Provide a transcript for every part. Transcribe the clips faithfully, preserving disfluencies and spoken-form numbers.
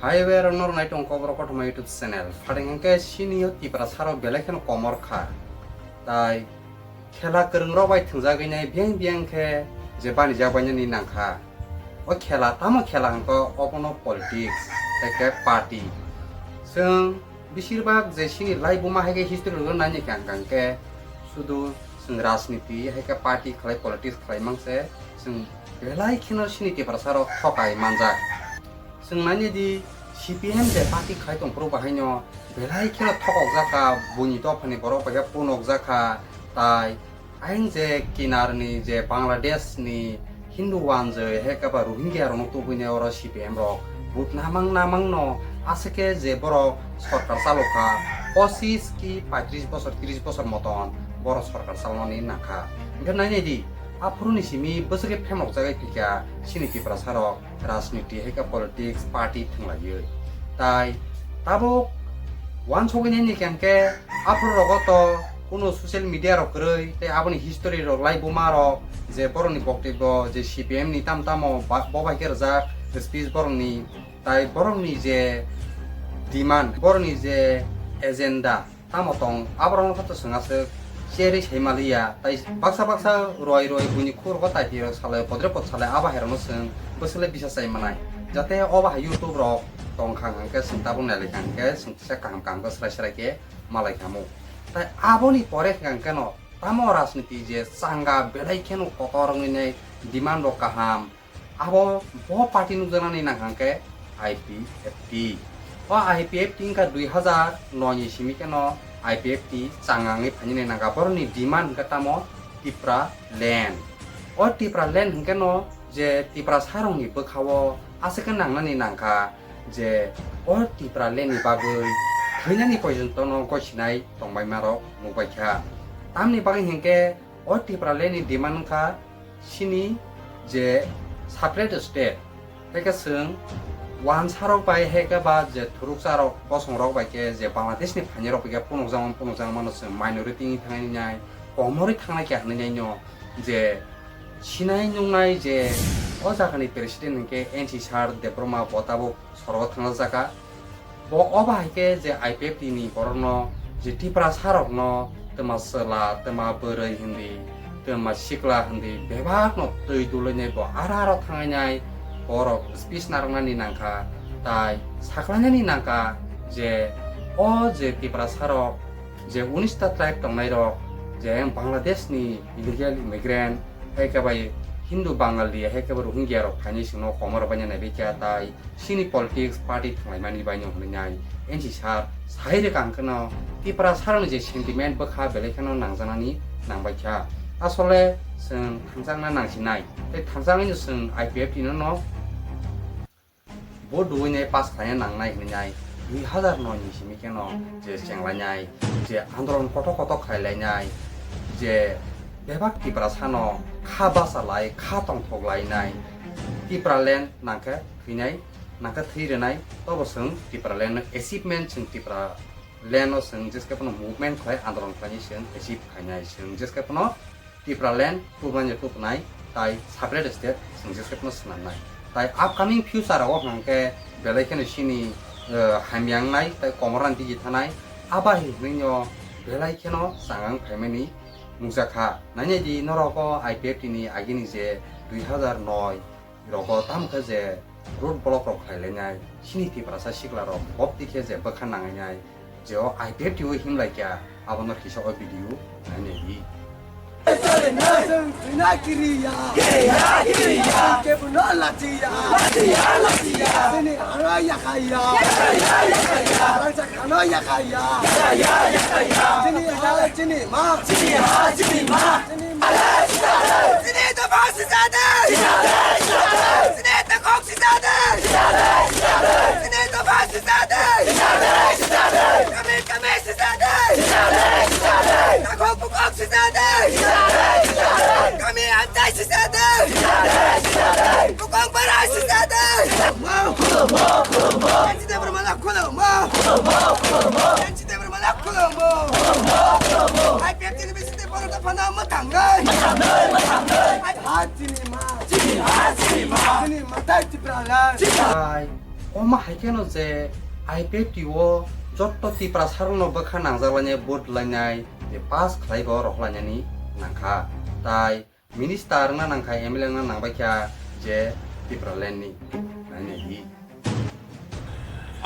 Hai bai rok norok nai tong Kokborok kothoma YouTube channel. Phating hwnkhe sini o Tiprasa rok belai kheno komor kha. Tai khela kwrwng rok bai thwngjagwi nai biyang biyang khe je banijak bainani nangkha. O khela tamo khela hwnkhe obono politics tei khe party. Chwng besirbak je sini laibuma hai khe history rok naini kang kang khe sudu chwng rajniti hai khe party khlai politics khlai mang se chwng belai kheno sini Tiprasa rok thokai manjak. Chwng nainai di, C P M je party khai tongphuru bahaino belai kheno thokokjak kha, buini dophani borok bai khe punokjak kha, tai ayang je kinarni je Bangladesh ni Hindu wanjwi hai khe ba Rohingya rokno tubui nai oro C P M rok vote namang namang no aswk khe je borok sorkar chalo kha, pochis ki paitris bosor, tris bosor moton borok sorkar chalnani nangkha. Hwnkhe nainai di, aphuru ni simi bwswk khe phemok jagwi phikha chini Tiprasa rok. Rajniti hai khe politics party thwnglaiwi. Tai tabuk uansugwi nini khe hwnkhe aphuru rogo to kunu social media rok kwrwi tei aboni history rok laibuma rok je borokni boktobyo je C P M ni tam tamo ba-, bo bai khe rwjak speech borokni tai borokni je demand borokni je agenda tamo tong, aborok no to chwng aswk cherwi sai maliya, tai baksa baksa roi roi buini khuk rogo tai twi rok salai podre pod salai abo hai rok no chwng bwswk le bisa chai manai, jate obo hai YouTube rok tong kha hwnkhe chwng tabuk nai lai kha hwnkhe chwng kisa kaham kaham khe swrai swrai khe malai kha mu. Tai aboni pore hwnkhe no tamo rajniti je changa belai kheno kotor wngwi nai demand rok kaham, abo bo party nukjaknani nangkha hwnkhe I P F T. O I P F T wngkha dui hazar noi ni simi kheno I P F T changangwi phainani nangkha. Borokni demand hwnkhe tamo Tipra land. O Tipra land hwnkhe no je Tiprasa rokni bwkhao aswk khe nangnani nangkha je o Tipra land ni bagwi thwinani porjonto no gosinai tongbaima rok nukbaikha. Tamni bagwi hwnkhe o Tipra land ni demand wngkha chini je separate state, hai khe chwng wansa rok bai hai khe ba je thuruksa rok bosong rok bai khe je Bangladesh ni phaini rok bai khe punukjakma punukjakma no chwng minority wngwi thangnai nai, komorwi thangnai khe hinwi nai no je sinai nuknai je o jaga ni president hwnkhe N C Sir Debbarma bo tabuk sorogo thangna jaka. Bo obo hai khe je I P F T ni borokno je Tiprasa rokno twma chwla, twma bwrwi hindi, twma sikla hindi bebak no twi dulwi nai bo aro aro thangnai nai borok speech narwknani nangkha, tai saklainani nangkha je o je Tiprasa rok je unis ta tribe tongnai rok je Bangladesh ni illegal immigrant hai khe bai Hindu Bangali hai khe bai Rohingya rok phainai chwngno komoro baina naibai kha tai chini politics party thanglaimani baino hwnwi nai N C Sir sai rwkha hwnkhe no Tiprasa rokni je sentiment bwkha belai kheno nangjaknani nangbai kha. Asole chwng thangjakna nangsinai tei thangjaknai no chwng I P F T no no vote rwui nai pass khlaina nangnai hwnwi nai dui hazar noi ni simi kheno je chenglainai je andolon kotor kotor khlailainai je bebak Tiprasa no kha bachalai kha tongthok lainai Tipra land nangkhe thwinai nangkhe thwi rwnai, tobo chwng Tipra land no achievement, chwng Tipra land no chwng jeske phano movement khlai, andolon khlainai, chwng achieve khainai, chwng jeske phano Tipra land tubunai tubunai tai separate state chwng jeske phano swnamnai. Tai upcoming future o hwnkhe belai kheno chini, eh, hamya wngnai tai komorani digi thanai, abo hai hwnwi no belai kheno changang phaimani nukjakha. Nainai di norok o I P F T ni agini je dui hazar noi rogo tamo khe je road block rok khlai lainai, chini Tiprasa sikla rok bopti khe je bwkha nangnai je o I P F T o himlai kya, abono kisa o video nainai di. Chwng thwina kiriya. Kiriya, kiriya. Kebono lachiya. Lachiya, lachiya. Chini hano yakaiya. Yakaiya, yakaiya. Rangchak hano yakaiya. Yakaiya, yakaiya. Chini ha, chini ma. Chini ha, chini ma. Chini ma. Chini dopha sijade. Sijade, sijade. Chini takhuk sijade. Sijade, sijade. Chini dopha sijade. Sijade, sijade. Kami, kami sijade. Sijade, sijade. Takhuk bukhuk sijade. Sijade, sijade. Kami antai sijade. Sijade, sijade. Bukhuk bara sijade. Mo, mo, mo, mo. Yanchi Debbarma la khulo mo. Mo, mo, mo, mo. Yanchi Debbarma la khulo mo. Mo, mo, mo, mo. I P F T ni bisingtwi borok dophano mwthangnai. Mwthangnai, mwthangnai. Ai ha chini ma. Chini ha, chini ma. Chini ma tai Tipraland. Chini. Hai. Omo hai kheno je I P F T o jotto Tiprasa rokno bwkha nangjaklainai, vote lainai, je pass khlai bo rohorlainani nangkha. Tai minister wngna nangkha, M L A wngna nangbaikha je Tipraland ni. Nainai di.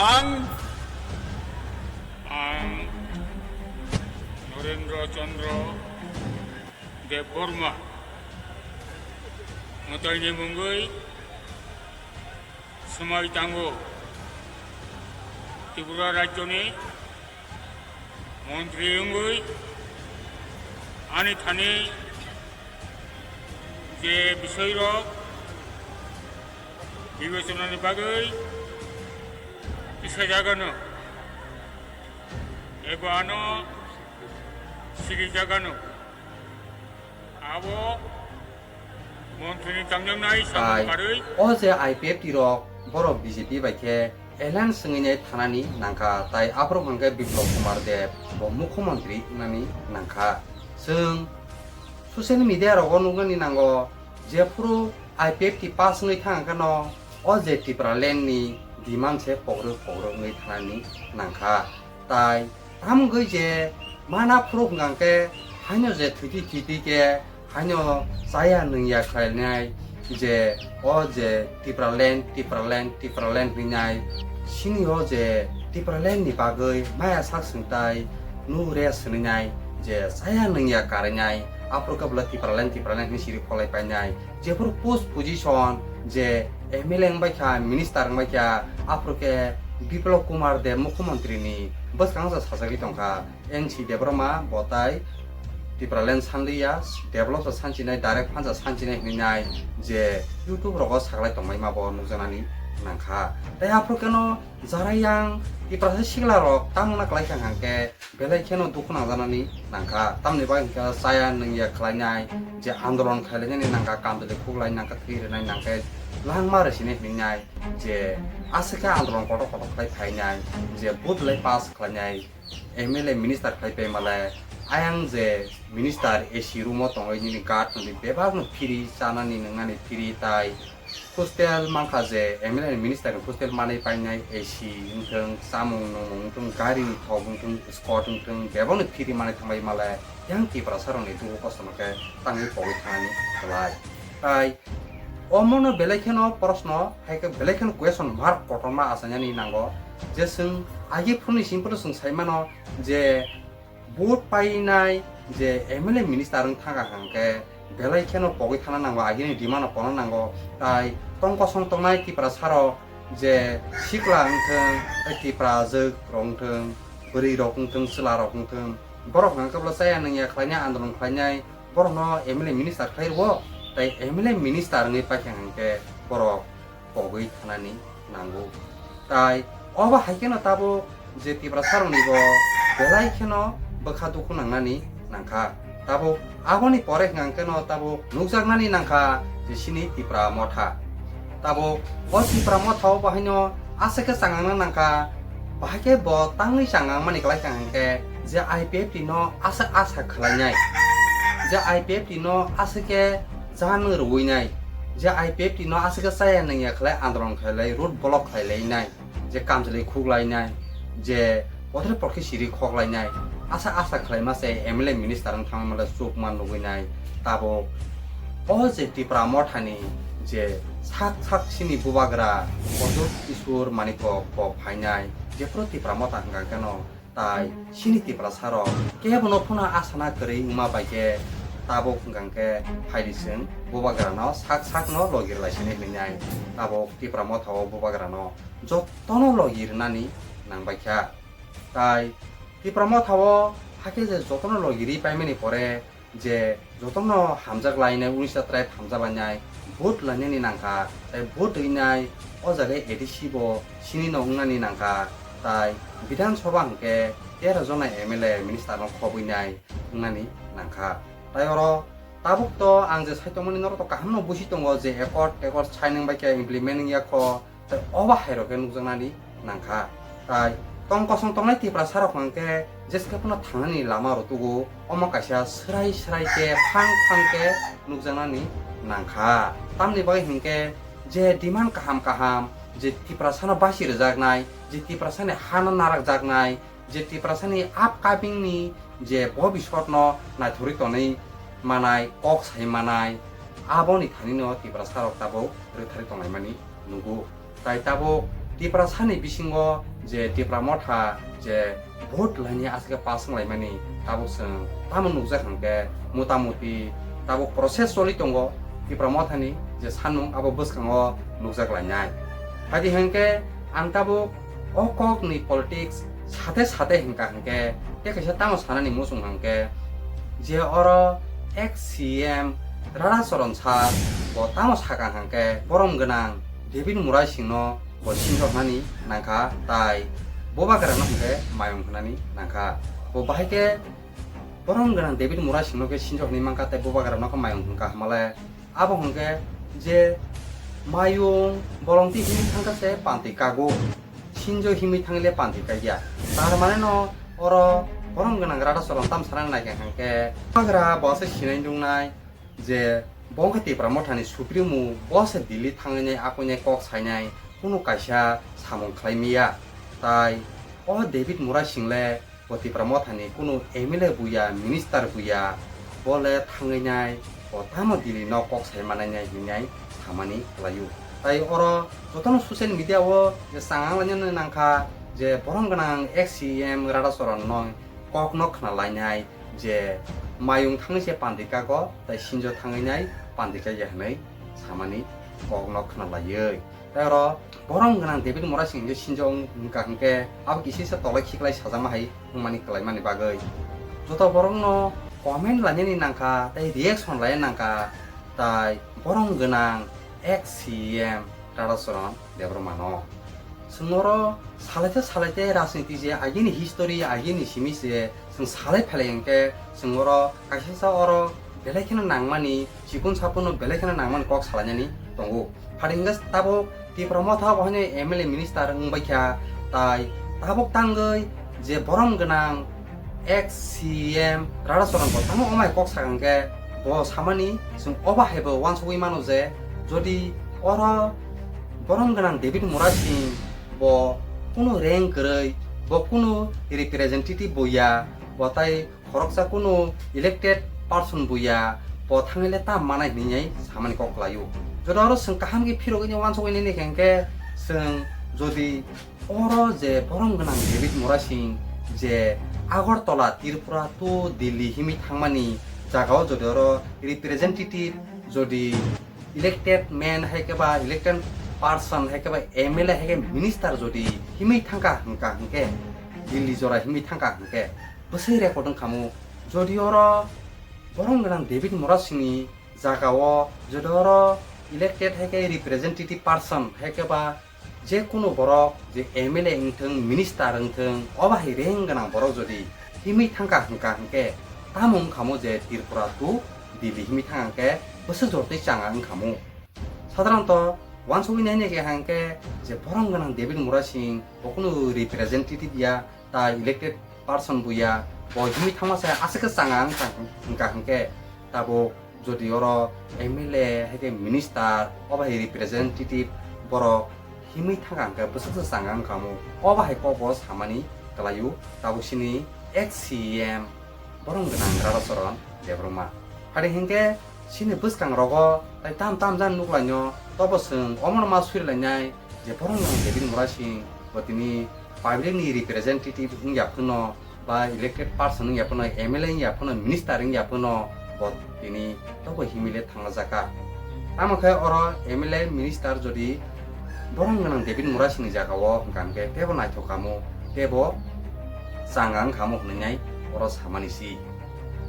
Ang, ang Norendra Chandra Debbarma, mwtaini mungwi swmai tango. Tripura rajyoni montri wngwi ani thani je bisoyrok bibechanani bagwi tisajagano eba ano sirijagano. Abo montri ni tangjaknai samung Tai karwi o je I P F T rok borok B J P bai khe alliance wngwi nai thanani nangkha, tai aphuru hwnkhe Biplab Kumar Deb bo mukhyamantri wngnani nangkha. Chwng social media rogo nuknani nango, jephuru I P F T pass wngwi thang khe no o je Tipraland ni demand se pogru pogru wngwi thanani nangkha. Tai tamo wngwi je mana phuru hwnkha khe haino je thwitwi thwitwi khe haino chaya nungya khlainai je o je Tipraland, Tipraland, Tipraland hwnwi nai. Sini o je Tipraland ni bagwi maya sak swngtai nu re swninai je chaya nungya karinai. Aphuru khe bwlai Tipraland, Tipraland hwnwi siri kholai painai. Jephuru post position je M L A wngbaikha, minister wngbaikha, aphuru khe Biplab Kumar Deb mukhyamantri ni bwskang sa sajagwi tongkha. N C Debbarma bo tai Tipraland sanliya, develop sa sanchinai, direct phansa sanchinai hwnwi nai je YouTube rogo saklai tongmai ma bo nukjaknani nangkha. Tai aphuru kheno Jara yang Tiprasa sikla rok tamungna khlai kha hwnkhe belai kheno dukhu nangjaknani nangkha. Tamni bagwi hwnkhe chaya nungya khlainai, je andolon khlainani nangkha, kamchwlwi khuklai nangkha, thwi rwnai nangkhe langma rwsini hwnwi nai, je aswk khe andolon kotor kotor khlai phainai, je vote lai pass khlainai, M L A minister khlai paimalai, ayang je minister A C room o tongwi nini guard tongwi bebak no free chanani nwngnani free tai hostel mankha je M L A ni minister ni hostel manwi painai A C wngthwng, chamung nwngmung wngthwng, gari ni thok wngthwng, scot wngthwng, bebak no free manwi thangbai malai, yang Tiprasa rok ni dugu kosto no khe tangwi pogwi thanani belai. Tai omono belai kheno proshno hai khe belai kheno question mark kotorma achainani nango je chwng agi phuruni simi phuru chwng sai mano je vote painai je M L A minister wng thangkha hwnkhe belai kheno pogwi thana nango, agini demand no pono nango. Tai tong kosong tongnai Tiprasa rok je sikla wngthwng, tai Tiprajwk rok wngthwng, bwrwi rok wngthwng, chwla rok wngthwng, borok hwnkhe bwla chaya nungya khlainai, andolon khlainai, borokno M L A minister khlai rwo, tai M L A minister wngwi paikha hwnkhe borok pogwi thanani nango. Tai obo hai kheno tabuk je Tiprasa rokni bo belai kheno bwkha dukhu nangnani nangkha. Tabuk aboni pore hwnkha kheno tabuk nukjaknani nangkha je sini Tipra Motha. Tabuk o Tipra Motha o bahaino aswk khe changangna nangkha, bahai khe bo tangwi changangmani kwlai kha hwnkhe je I P F T no aswk asa khlainai, je I P F T no aswk khe jan rwinai, je I P F T no aswk khe chaya nungya khlai andolon khlailai, road block khlailainai, je kamchwlwi khuklainai, je pothor porkhe siri khoklainai, asa asa khlaima se M L A minister wng thangma le chukma nugwinai. Tabuk o je Tipra Mothani je sak sak sini bubagra Pradyot Kishore Manikya bo phainai, jephuru Tipra Motha hwnkha kheno tai sini Tiprasa rok kebono phano asana kwrwi wngma bai khe tabuk hwnkha khe phaidi chwng bubagrano sak sakno logi rwlai sini hwnwi nai. Tabuk Tipra Motha o bubagrano jotono logi rwnani nangbaikha. Tai Tipra Motha o hakhe je jotono logi rwi paimani pore je jotono hamjak lainai, unisa tribe hamjak lainai, vote lainani nangkha, tai vote rinai o jaga A D C bo sini no wngnani nangkha, tai Bidhan Sabha hwnkhe tero jona M L A minister no khobwi nai wngnani nangkha. Tai oro tabuk to ang je saitongmani norok to kaham no busi tongo je accord, accord signing bai khe implement wngya kho, tai obo hai rok khe nukjaknani nangkha. Tai tong kosong tongnai Tiprasa rok hwnkhe jeske phano thangnani lama rw tugo, omo kaisa swrai swrai khe phang phang khe nukjaknani nangkha. Tamni bagwi hwnkhe je demand kaham kaham je Tiprasano basi rwjaknai, je Tiprasani hano narakjaknai, je Tiprasani upcoming ni je bobisotno naithorwi tonwi manai, kok sai manai, aboni thanino Tiprasarok tabuk rwtharwi tonglaimani nugo. Tai tabuk Tiprasani bisingo je Tipra Motha je vote laini aswk pass wnglaimani tabuk chwng tamo nukjak hwnkhe, motamuti tabuk process choli tongo Tipra Mothani je sanmung abo bwskango nukjak lainai. Hadi hwnkhe ang tabuk o kokni politics sate sate hwnkha hwnkhe tei kaisa tamo sanani muchung hwnkhe je oro ex C M Radacharan sir bo tamo sakha hwnkhe borom gwnang David Murasingno bo sinjoknani nangkha, tai bubagrano hwnkhe mayung hwnani nangkha. Bo bahai khe borom gwnang David Murasingno khe sinjoknani mankha, tai bubagrano khe mayung hwnkha hwnmale. Abo hwnkhe je mayung bolong twi himwi thangkha se pantwi kago, sinjo himwi thangwi le pantwi kaiya. Tar mane no oro borom gwnang Radacharan tam sana naikha hwnkhe bubagra bo se sinai nuknai je bo wngkha Tipra Mothani supremo, bo se Delhi thangwi nai, akoi nai, kok sainai, kunu kaisa samung khlai miya. Tai o David Murasing le bo Tipra Mothani kunu M L A buya, minister buya, bo le thangwi nai, bo tamo Delhi no kok sai manai nai hinwi nai samani khlaio. Tai oro jotono social media o je chang ang lainani nangkha je borom gwnang ex C M Radacharan no kok no khna lainai je mayung thangwi se pantwi kago, tai sinjo thangwi nai pantwi kaiya hwnwi samani kok no khna laiwi. Tai oro borom gwnang David Murasing je sinjo wng-, wngkha hwnkhe abo kisi se tolai khiklai sajama hai wngmani kwlaimani bagwi. Joto borokno comment lainani nangkha, tai reaction laina nangkha, tai borom gwnang ex C M Radacharan Debbarmano. Chwng oro salaite salaite rajniti je agini history, agini simi se chwng salai phailai hwnkhe chwng oro kaisa sa oro belai kheno nangmani, chikon saponno belai kheno nangmani kok salainani tongo. Phadi hwnkhe tabuk Tipra Motha bo haino M L A minister wngbaikha, tai tabuk tangwi je borom gwnang ex C M Radacharan bo tamo omai kok sakha hwnkhe bo samani chwng obo haibo uansugwi mano je jodi oro borom gwnang David Murasing bo kunu rank kwrwi, bo kunu representative bo ya, bo tai khoroksa kunu elected person bo ya, bo thangwi le tam manai hinwi samani kok khlaio. Jodi oro chwng kaham khe phirogwi uansugwi nini hwnkhe chwng jodi oro je borom gwnang David Murasing je Agartala, Tripura to Delhi himwi thangmani jagao jodi oro representative, jodi elected man hai khe ba elected person hai khe ba M L A hai khe minister jodi himwi thangkha hwnkha hwnkhe, Delhi jora himwi thangkha hwnkhe bwsai record wngkhamu. Jodi oro borom gwnang David Murasingni jagao jodi oro elected hai khe representative person hai khe ba je kunu borok je M L A wngthung, minister wngthung, obo hai rank gwnang borok jodi himwi thangkha hwnkha hwnkhe tamo wngkhamu je Tripura to Delhi himwi thangkha hwnkhe bwswk jor tei changa wngkhamu. Sadharanto uansugwi naina khe hwnkhe je borom gwnang David Murasing bo kunu representative ya, ta elected person bo ya, bo himwi thangma se aswk khe changa wngkha hwnkha hwnkhe tabuk jodi oro M L A hai khe minister obo hai representative borok himwi thangkha hwnkhe bwswk se changa wngkhamu, obo hai kok bo samani kwlaio tabuk sini ex C M borom gwnang Radacharan Debbarma. Hadi hwnkhe chini bwskang rogo tai tam tam jan nuklaino tobo chwng omono ma surilainai je borom gwnang David Murasing bo tini public ni representative wngya phano ba elected person wngya phano, M L A wngya phano, minister wngya phano, bo tini tobo himwi le thanglajakha. Tamo khe oro M L A minister jodi borom gwnang David Murasingni jagao hwnkha hwnkhe tebo naithok khamu, tebo changa wngkhamu hwnwi nai oro samani si.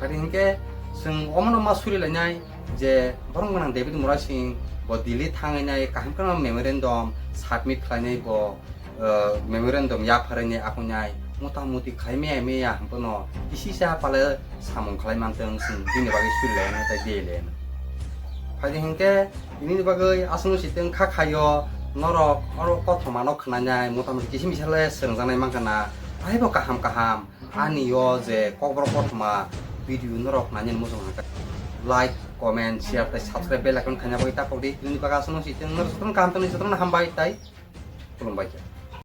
Hadi hwnkhe chwng omono ma surilainai je borom gwnang David Murasing bo Delhi thangwi nai kaham kheno memorandum submit khlainai bo, eh, memorandum yapharwi nai akhungnai motamuti khlai maya maya hwnphano kisi sa pale samung khlai mantwng chwng bini bagwi surilaino tai dilaino. Phaidi hwnkhe tini bagwi aswkno sitwng kha khaio norok oro kothoma no khwnanai motamuti kisi misa le swrwngjaknai mankha na, taibo kaham kaham ani o je kokborok kothoma video norok nainani muchung hwnkhe like, comment, share tei subscribe bell icon khaina bagwi takhokdi. Tini bagwi aswkno sitwng norok jotono kaham tongni jotono hambai tai Khulumbai kha.